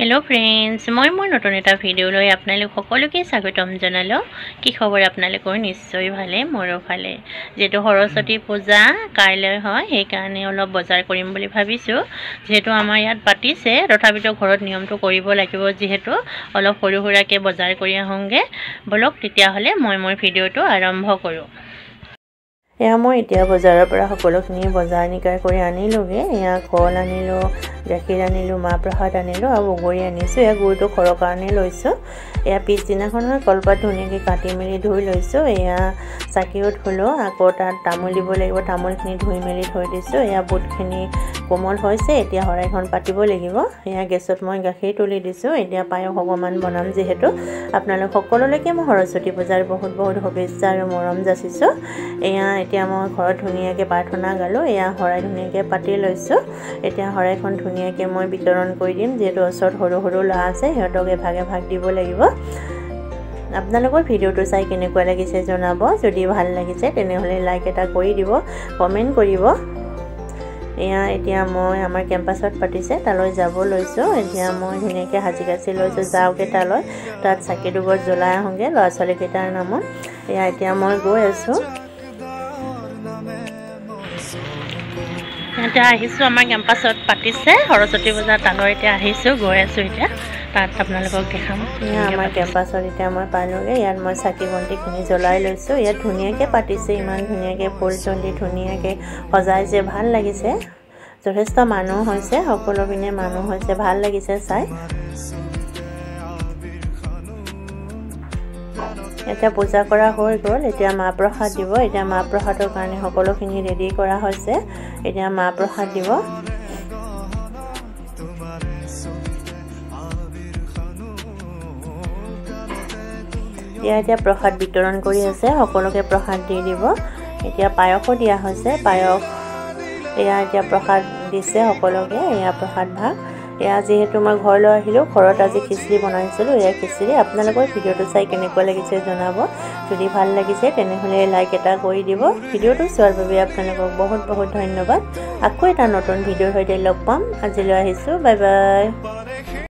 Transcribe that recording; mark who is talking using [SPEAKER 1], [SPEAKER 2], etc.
[SPEAKER 1] Hello' friends, মই মোৰ নতুন এটা ভিডিঅ'লৈ আপোনালোক সকলোকে স্বাগতম জনালোঁ। কি খবৰ আপোনালোকৰ? নিশ্চয় ভালে, মোৰো ভালে। যিহেতু সৰস্বতী পূজা কাইলৈ হয়, সেইকাৰণে অলপ বজাৰ কৰিম বুলি ভাবিছোঁ। যিহেতু আমাৰ ইয়াত পাতিছে, তথাপিতো ঘৰত নিয়মটো কৰিব লাগিব, যিহেতু অলপ সৰু সুৰাকৈ বজাৰ কৰি আহোঁগৈ। ব'লক তেতিয়াহ'লে মই মোৰ ভিডিঅ'টো আৰম্ভ কৰোঁ।
[SPEAKER 2] এয়া মই এতিয়া বজাৰৰ পৰা সকলোখিনি বজাৰ নিকাৰ কৰি আনিলোঁগৈ। এয়া কল আনিলোঁ, গাখীৰ আনিলোঁ, মাহ প্ৰসাদ আনিলোঁ আৰু বগৰী আনিছোঁ। এয়া গুৰটো ঘৰৰ কাৰণে লৈছোঁ। এয়া পিছদিনাখনৰ কলপাত ধুনীয়াকৈ কাটি মেলি ধুই লৈছোঁ। এয়া চাকিও ধুলোঁ, আকৌ তাত তামোল দিব লাগিব, তামোলখিনি ধুই মেলি থৈ দিছোঁ। এয়া বুটখিনি কোমল হৈছে, এতিয়া শৰাইখন পাতিব লাগিব। এয়া গেছত মই গাখীৰ তুলি দিছোঁ। এতিয়া পায়স অকণমান বনাম। যিহেতু আপোনালোক সকলোলৈকে মই সৰস্বতী পূজাৰ বহুত বহুত শুভেচ্ছা আৰু মৰম যাচিছোঁ। এয়া এতিয়া মই ঘৰত ধুনীয়াকৈ প্ৰাৰ্থনা গালোঁ। এয়া শৰাই ধুনীয়াকৈ পাতি লৈছোঁ। এতিয়া শৰাইখন ধুনীয়াকৈ মই বিতৰণ কৰি দিম। যিহেতু ওচৰত সৰু সৰু ল'ৰা আছে, সিহঁতক এভাগ এভাগ দিব লাগিব। আপোনালোকৰ ভিডিঅ'টো চাই কেনেকুৱা লাগিছে জনাব। যদি ভাল লাগিছে তেনেহ'লে লাইক এটা কৰি দিব, কমেণ্ট কৰিব। এয়া এতিয়া মই আমাৰ কেম্পাছত পাতিছে, তালৈ যাব লৈছোঁ। এতিয়া মই ধুনীয়াকৈ সাজি কাচি লৈছোঁ, যাওঁগৈ তালৈ। তাত চাকি দুগছ জ্বলাই আহোঁগৈ ল'ৰা ছোৱালীকেইটাৰ নামত। এয়া এতিয়া মই গৈ আছোঁ।
[SPEAKER 1] এতিয়া আহিছোঁ, আমাৰ কেম্পাছত পাতিছে সৰস্বতী পূজা, তালৈ এতিয়া আহিছোঁ, গৈ আছোঁ। এতিয়া তাত আপোনালোকক দেখাম।
[SPEAKER 2] এয়া আমাৰ কেম্পাছত এতিয়া মই পালোঁগৈ। ইয়াত মই চাকি বন্তিখিনি জ্বলাই লৈছোঁ। ইয়াত ধুনীয়াকৈ পাতিছে, ইমান ধুনীয়াকৈ ফুল চুল দি ধুনীয়াকৈ সজাইছে, ভাল লাগিছে। যথেষ্ট মানুহ হৈছে, সকলো পিনে মানুহ হৈছে, ভাল লাগিছে চাই। এতিয়া পূজা কৰা হৈ গ'ল, এতিয়া মাহ প্ৰসাদ দিব। এতিয়া মাহ প্ৰসাদৰ কাৰণে সকলোখিনি ৰেডি কৰা হৈছে। এতিয়া মাহ প্ৰসাদ দিব। এতিয়া প্ৰসাদ বিতৰণ কৰি আছে, সকলোকে প্ৰসাদ দি দিব। এতিয়া পায়সো দিয়া হৈছে, পায়স। এয়া এতিয়া প্ৰসাদ দিছে সকলোকে, এয়া প্ৰসাদ ভাগ। এয়া যিহেতু মই ঘৰলৈ আহিলোঁ, ঘৰত আজি খিচিৰি বনাইছিলোঁ, এয়া খিচিৰি। আপোনালোকৰ ভিডিঅ'টো চাই কেনেকুৱা লাগিছে জনাব। যদি ভাল লাগিছে তেনেহ'লে লাইক এটা কৰি দিব। ভিডিঅ'টো চোৱাৰ বাবে আপোনালোকক বহুত বহুত ধন্যবাদ। আকৌ এটা নতুন ভিডিঅ'ৰ সৈতে লগ পাম। আজিলৈ আহিছোঁ, বাই বাই।